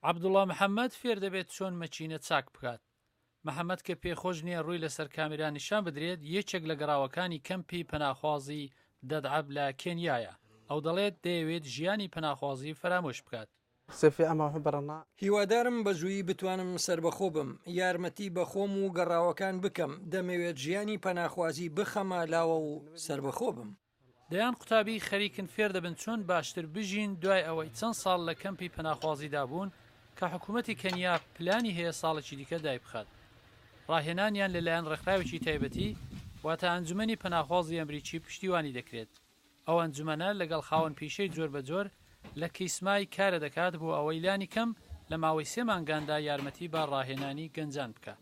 عەبدوڵا محەمەد فێر دەبێت چۆن مەکینە چاک بکات. محەمەد کە پێی خۆش نییە ڕووی لەسەر کامیرا نیشان بدرێت، یەکێک لە گەڕاوەکانی کەمپی پەناخوازی دەدعەب لە کێنیایە. ئەو دەڵێت دەیەوێت ژیانی پەناخوازی فەرامۆش بکات. هیوادارم بە زوویی بتوانم سەربەخۆ بم، یارمەتی بە خۆم و گەڕاوەکان بکەم، دەمەوێت ژیانی پەناخوازی بخەمە لاوە و سەربەخۆ بم. دەیان قوتابی خەریکن فێردەبن چۆن باشتر بژین دوای ئەوەی چەند ساڵ لە کەمپی پەناخوازیدا بوون کە حکومەتی کەنیا پلانی هەیە ساڵێکی دیکە دایبخات. ڕاهێنانیان لەلایەن ڕێکخراوێکی تایبەتی واتە ئەنجومەنی پەناخوازی ئەمریکی پشتیوانی دەکرێت. ئەو ئەنجومەنە لەگەڵ خاوەن پیشەی جۆربەجۆر لە کیسمای کارە دەکات بۆ ئەوەی لانی کەم لە ماوەی سێ مانگاندا یارمەتی بە ڕاهێنانی گەنجان بکا.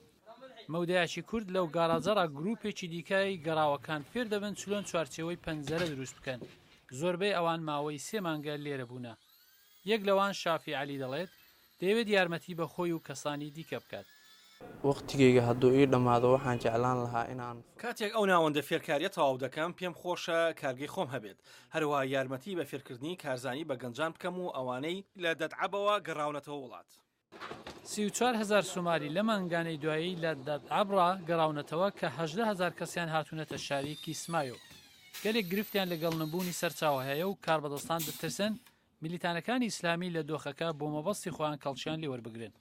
مەودایەکی کورت لەو گاراجەڕا گروپێکی دیکەی گەڕاوەکان فێر دەبن چلۆن چوارچێوەی پەنجەرە دروست بکەن، زۆربەی ئەوان ماوەی سێ مانگە لێرە بوونە. یەک لەوان شافی عەلی دەڵێت، دەیەوێت یارمەتی بە خۆی و کەسانی دیکە بکات. Waqtigayga hadduu ii dhammaado waxaan jeclaan lahaa inaan. کاتێک ئەو ناوەندە فێرکارییە تەواو دەکەم، پێم خۆشە کارگەی خۆم هەبێت. هەروەها یارمەتی بە فێرکردنی کارزانی بە گەنجان بکەم و ئەوانەی لە دەدعەبەوە گەڕاونەتەوە وڵات. 34 هەزار سومالی لەم مانگانەی دوایی لە دەدعەبڕا گەڕاونەتەوە کە 18 هەزار کەسیان هاتوونەتە شاری کیسمایۆ. گەلێک گرفتیان لەگەڵ نەبوونی سەرچاوە هەیە و کاربەدەستان دەترسن میلیتانەکانی ئیسلامی لە دۆخەکە بۆ مەبەستی خۆیان کەڵکیان لێ وەربگرن.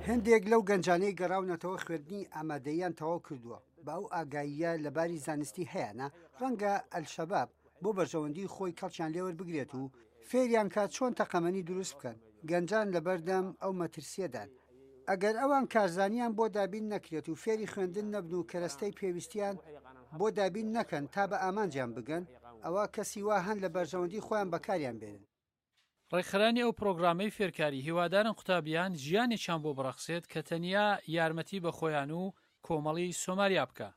هەندێک لەو گەنجانەی گەڕاونەتەوە خوێندنی ئامادەییان تەواو کردووە، بە ئەو ئاگاییە لە باری زانستی هەیانە، ڕەنگە ئەلشەباب بۆ بەرژەوەندیی خۆی کەڵکیان لێ وەربگرێت و فێریان کات چۆن تەقەمەنی دروست بکەن، گەنجان لەبەردەم ئەو مەترسییەدان، ئەگەر ئەوان کارزانیان بۆ دابین نەکرێت و فێری خوێندن نەبن و کەرەستەی پێویستیان بۆ دابین نەکەن تا بە ئامانجیان بگەن، ئەوا کەسی وا هەن لە بەرژەوەندی خۆیان بەکاریان بێنن. ڕێکخەرانی ئەو پڕۆگرامەی فێرکاری هیوادارن قوتابیان ژیانێکیان بۆ بڕەخسێت کە تەنیا یارمەتی بە خۆیان و کۆمەڵی سۆمالیا بکا.